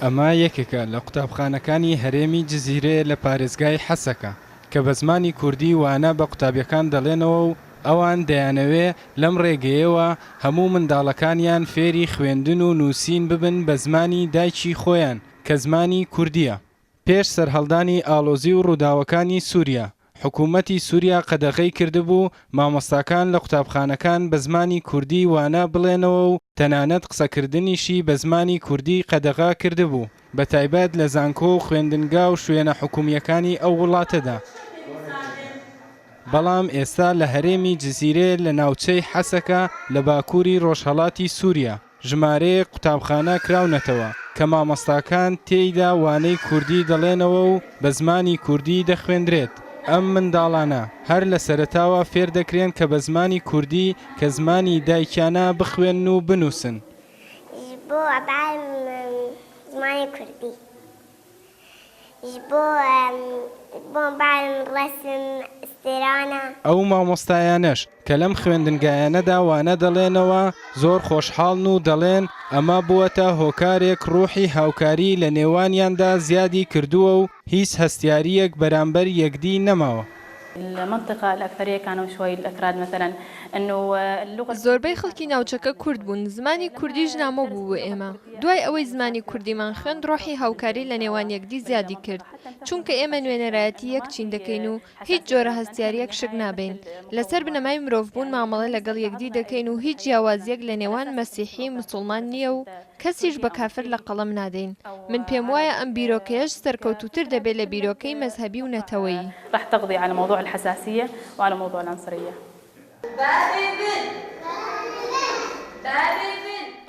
ئەمە یەکێکە لە قوتابخانەکانی هەرێمی جزیرێ لە پارێزگای حەسەکە، کە بە زمانی کوردی وانە بە قوتابیەکان دەڵێنەوە و ئەوان دەیانەوێ لەم ڕێگەیەوە هەموو منداڵەکانیان فێری خوێندن و نووسین ببن بە زمانی دایکی خۆیان کە زمانی کوردییە. پێش سەرهەڵدانی ئاڵۆزی و ڕووداوەکانی سووریا، حکوومەتی سووریا قەدەغەی کردبوو مامۆستاکان لە قوتابخانەکان بە زمانی کوردی وانە بڵێنەوە و تەنانەت قسەکردنیشی بە زمانی کوردی قەدەغە کردبوو، بەتایبەت لە زانکۆ و خوێندنگا و شوێنە حکوومییەکانی ئەو وڵاتەدا. بەڵام ئێستا لە هەرێمی جزیرێ لە ناوچەی حەسەکە لە باکووری ڕۆژهەڵاتی سووریا، ژمارەیەک قوتابخانە کراونەتەوە کە مامۆستاکان تێیدا وانەی کوردی دەڵێنەوە و بە زمانی کوردی دەخوێندرێت، ئەم منداڵانە هەر لە سەرەتاوە فێر دەکرێن کە بە زمانی کوردی کە زمانی دایکیانە بخوێنن و بنووسن. بۆ زمانی کوردی. ئەو مامۆستایانەش کە لەم خوێندنگایانەدا وانە دەڵێنەوە زۆر خۆشحاڵن و دەڵێن ئەمە بووەتە هۆکارێک ڕوحی هاوکاری لە نێوانیاندا زیادی کردووە و هیچ هەستیارییەک بەرامبەر یەکدی نەماوە. زۆربەی خەڵکی ناوچەکە کورد بوون، زمانی کوردیش نامۆ بوو بۆ ئێمە. دوای ئەوەی زمانی کوردیمان خوێند ڕۆحی هاوکاری لە نێوان یەکدی زیادی کرد، چونکە ئێمە نوێنەرایەتی یەک چین دەکەین و هیچ جۆرە هەستیارییەک شک نابەین. لەسەر بنەمای مرۆڤبوون مامەڵە لەگەڵ یەکدی دەکەین و هیچ جیاوازییەک لە نێوان مەسیحی، موسوڵمان نییە و کەسیش بە کافر لە قەڵەم نادەین. من پێم وایە ئەم بیرۆکەیەش سەرکەوتووتر دەبێ لە بیرۆکەی مەزهەبی و نەتەوەیی.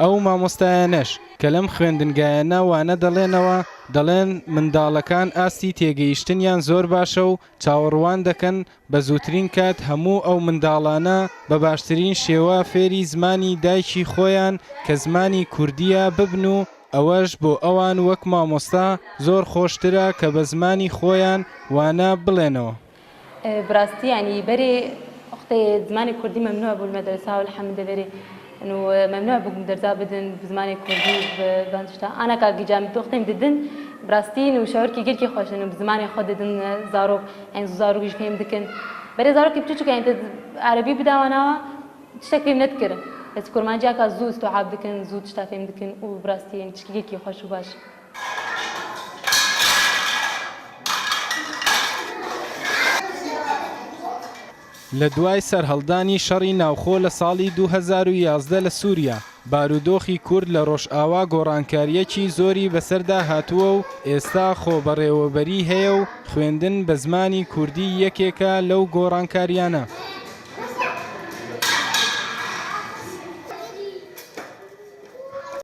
ئەو مامۆستایانەش کە لەم خوێندنگایانە وانە دەڵێنەوە، دەڵێن منداڵەکان ئاستی تێگەیشتنیان زۆر باشە و چاوەڕوان دەکەن بە زووترین کات هەموو ئەو منداڵانە بە باشترین شێوە فێری زمانی دایکی خۆیان کە زمانی کوردییە ببن و ئەوەش بۆ ئەوان وەک مامۆستا زۆر خۆشترە کە بە زمانی خۆیان وانە بڵێنەوە. براستی یانی بەرێ وەختێ زمانی کوردی مەمنوع بوو لە مەدرەسا و الحمد دەڤەرێ انو مەمنوع بوو دەرزا بدن بزمانێ کوردی و ڤان تشتا ئانا کا گیجا وەختێ ددن براستی انو شعورکی گەلکی خوەش انو بزمانێ خو ددن زاروک یانی زوو زاروکیش فێم دکن بەرێ زاروکی بچوچک یانی تە عەرەبی بداواناوە تشتەک فێم نەدکرن بەس کورمانجی ئاکا زوو استوعاب دکن زوو تشتا فێم دکن و براستی یانی تشکی گەلکی خوەش و باش. لە دوای سەرهەڵدانی شەڕی ناوخۆ لە ساڵی 2011 لە سووریا، بارودۆخی کورد لە ڕۆژئاوا گۆڕانکارییەکی زۆری بەسەردا هاتووە و ئێستا خۆبەڕێوەبەری هەیە و خوێندن بە زمانی کوردی یەکێکە لەو گۆڕانکارییانە.